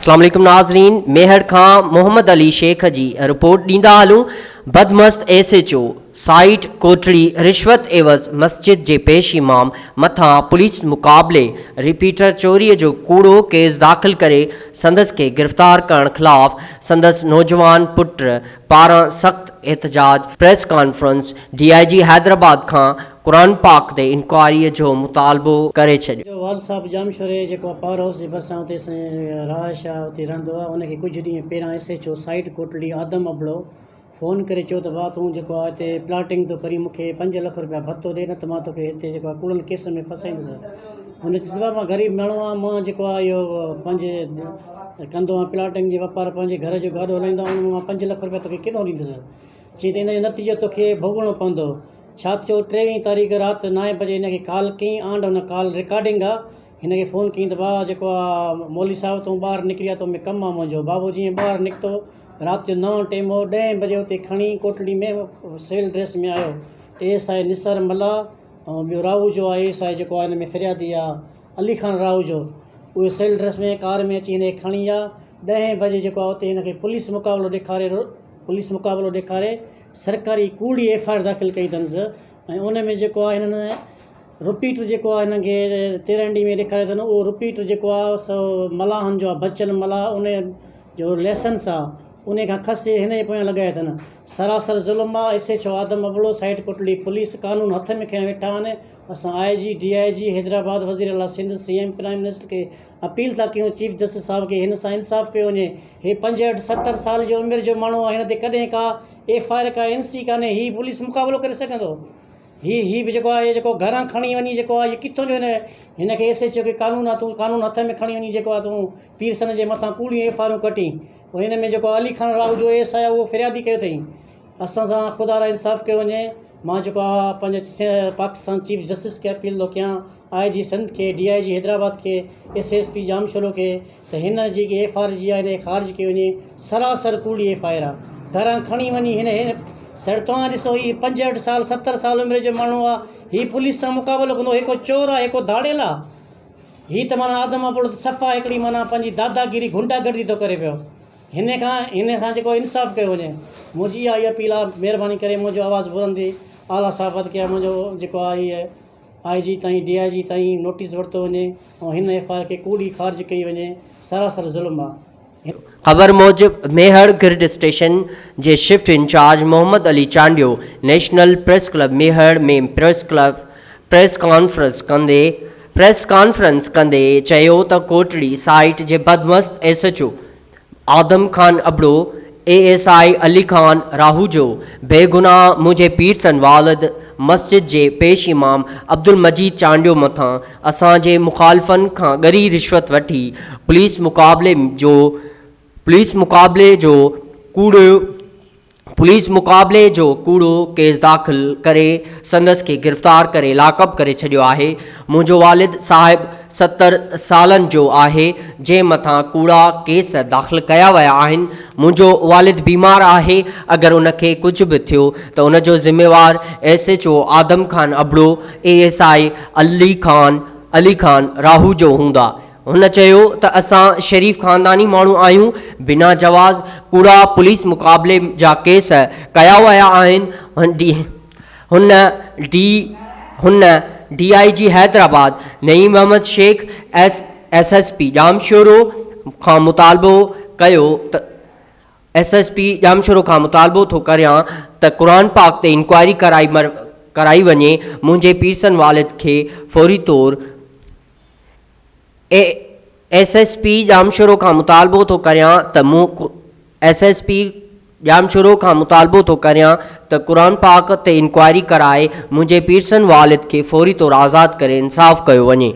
اسلام عليڪم ناظرين ميهڙ کان محمد علي شيخ جي رپورٽ ڏيندا هلون بدمست S H O site Kotri رشوت عيوض مسجد جي پيش امام مٿان پوليس مقابلي رپيٽر چوري جو ڪوڙو ڪيس داخل ڪري سندس کي گرفتار ڪرڻ خلاف سندس نوجوان پٽ پاران سخت احتجاج press conference D I G Hyderabad کان قرآن پاڪ تي انڪوائري جو مطالبو ڪري ڇڏيو. جو والد صاحب ڄامشوري جيڪو آ پاور هائوس جي ڀرسان اتي رهائش آ اتي رهندو آ ان کي ڪجهه ڏينهن پهريان S H O site Kotri Adam Abro phone ڪري چيو ته ڀاء تون جيڪو آ هتي پلاٽنگ ٿو ڪرين مون کي پنج لک روپيا ڀتو ڏي نه ته مان توکي هتي جيڪو آ ڪوڙن ڪيسن ۾ ڦاسائيندس هن چيس ڀاء مان غريب ماڻهو آهيان مان جيڪو آ اهو پنهنجي ڪندو آهيان پلاٽنگ جي واپار پنهنجي گهر جو گاڏو هلائيندو آهيان ان ۾ مان پنج لک روپيا توکي ڪيڏانهن ڏيندس چي ته ان جو نتيجو توکي ڀوڳڻو پوندو ڇا ٿيو ٽيويهين تاريخ رات نائين بجي هن کي ڪال ڪئين آنڊ ان ڪال رڪارڊنگ آ هن کي فون ڪئين ته ڀاء جيڪو آ مولوي صاحب تون ٻاهر نڪري آ تو ۾ ڪم آ منهنجو بابو جيئن ٻاهر نڪتو رات جو نو ٽيم هو ڏهين بجي اتي کڻي ڪوٽڙي ۾ سول ڊريس ۾ آيو A S I Nisar Mallah ۽ ٻيو راهوجو آ اي ايس I جيڪو آ هن ۾ فريادي آ علي خان راهوجو اهي سول ڊريس ۾ ڪار ۾ اچي هن کي کڻي ويا ڏهين بجي جيڪو آ اتي هن کي پوليس مقابلو ڏيکاري پوليس مقابلو ڏيکاري سرڪاري ڪوڙي ايف I R داخل ڪئي اٿنس ۽ ان ۾ جيڪو آهي هنن رپيٽ جيڪو آهي هنن کي تيرهن ڏينهن ۾ ڏيکاريو اٿن اهو رپيٽ جيڪو آهي سو ملاحن جو آهي بچل ملاح ان جو لائسنس آهي ان کان کسي هن جي پويان لڳايو اٿن سراسر ظلم آهي S H O Adam Abro site Kotri police قانون هٿ ۾ کنيا ويٺا آهن اسان I G D I G Hyderabad وزير اعليٰ Sindh C M prime minister کي اپيل ٿا ڪيون چيف جسٽس صاحب کي هن سان انصاف ڪيو وڃي هي پنجهٺ ستر سال جي عمر جو ماڻهو آهي هن تي ڪڏهن ڪا ايف I R ڪا اين سي ڪانهي هي پوليس مقابلو ڪري سگهندو هي هي به جيڪو آهي جيڪو گهران کڻي وڃي جيڪو آهي ڪٿو جو هن هن کي ايس ايچ او کي قانون آ تون قانون هٿ ۾ کڻي وڃي جيڪو آ تون پيرسن جي مٿان ڪوڙيون ايف آرون ڪٽين هن ۾ جيڪو علي خان راهو جو ايس I اهو فريادي ڪيو اٿئي اسان سان خدا را انصاف ڪيو وڃي مان جيڪو آ پنهنجي پاڪستان چيف جسٽس کي اپيل ٿو ڪيان آء جي سنڌ کي ڊي I جي حيدرآباد کي ايس ايس پي ڄامشورو کي ته هن جيڪي ايف آر جي آ هن کي خارج ڪيو وڃي سراسر ڪوڙي ايف I R آ گهران کڻي وڃي هن هن سر توهان ڏسو هي پنجهٺ سال ستر سال عمر جو ماڻهو آ هي پوليس سان مقابلو ڪندو هي ڪو چور آ هي ڪو ڌاڙيل آ هي ته معنيٰ آدم ابڙو ته صفا هڪڙي معنيٰ پنهنجي داداگيري گهنڊا گردي ٿو ڪري پيو هن کان هن سان جيڪو انصاف ڪيو وڃي منهنجي اها ئي اپيل آهي مهرباني ڪري منهنجو آواز بلند ٿئي اعليٰ صحافت کي منهنجو جيڪو آهي هيء آء جي تائين ڊي I جي تائين نوٽيس ورتو وڃي ۽ هن ايف I R کي ڪوڙي خارج ڪئي وڃي سراسر ظلم آهي. خبر موجب ميهڙ گرڊ اسٽيشن جي shift incharge Muhammad Ali Chandio national press club Mehar ۾ press club press conference ڪندي پريس ڪانفرنس ڪندي چيو ته ڪوٽڙي سائيٽ جي بدمست S H O Adam Khan Abro, A S I Ali Khan Rahujo بيگناهه منهنجي پيرسن والد مسجد جي پيش امام عبدالمجيد چانڊيو مٿان اسان جي مخالفن کان ڳري رشوت وٺي پوليس مقابلي جو پوليس مقابلي جو ڪوڙو پوليس مقابلي جو ڪوڙو ڪيس داخل ڪري سندس کي گرفتار ڪري لاڪپ ڪري ڇڏيو آهي منهنجو والد صاحب 70 سالن جو آهي جنهن مٿان ڪوڙا ڪيس داخل ڪيا ويا آهن منهنجو والد بيمار آهي اگر ان کي ڪجهه به ٿيو ته ان جو ذميوار S H O Adam Khan Abro A S I Ali Khan Ali Khan Rahujo هوندا هن چيو ته اسان شريف خانداني ماڻهو آهيون، بنا جواز ڪوڙا پوليس مقابلي جا ڪيس ڪيا ويا آهن، هن ڊي هن D I G Hyderabad Naeem Ahmed Shaikh S S S P Jamshoro کان مطالبو ڪيو ته ايس ايس پي ڄامشورو کان مطالبو ٿو ڪريان ته قرآن پاڪ تي انڪوائري ڪرائي ڪرائي وڃي، منهنجي پيرسن والد کي فوري طور ايس ايس پي ڄامشورو کان مطالبو ٿو ڪريان ته مون ايس ايس پي ڄامشورو کان مطالبو ٿو ڪريان ته قرآن پاڪ تي انڪوائري ڪرائي منهنجي پيرسن والد کي فوري طور آزاد ڪري انصاف ڪيو وڃي.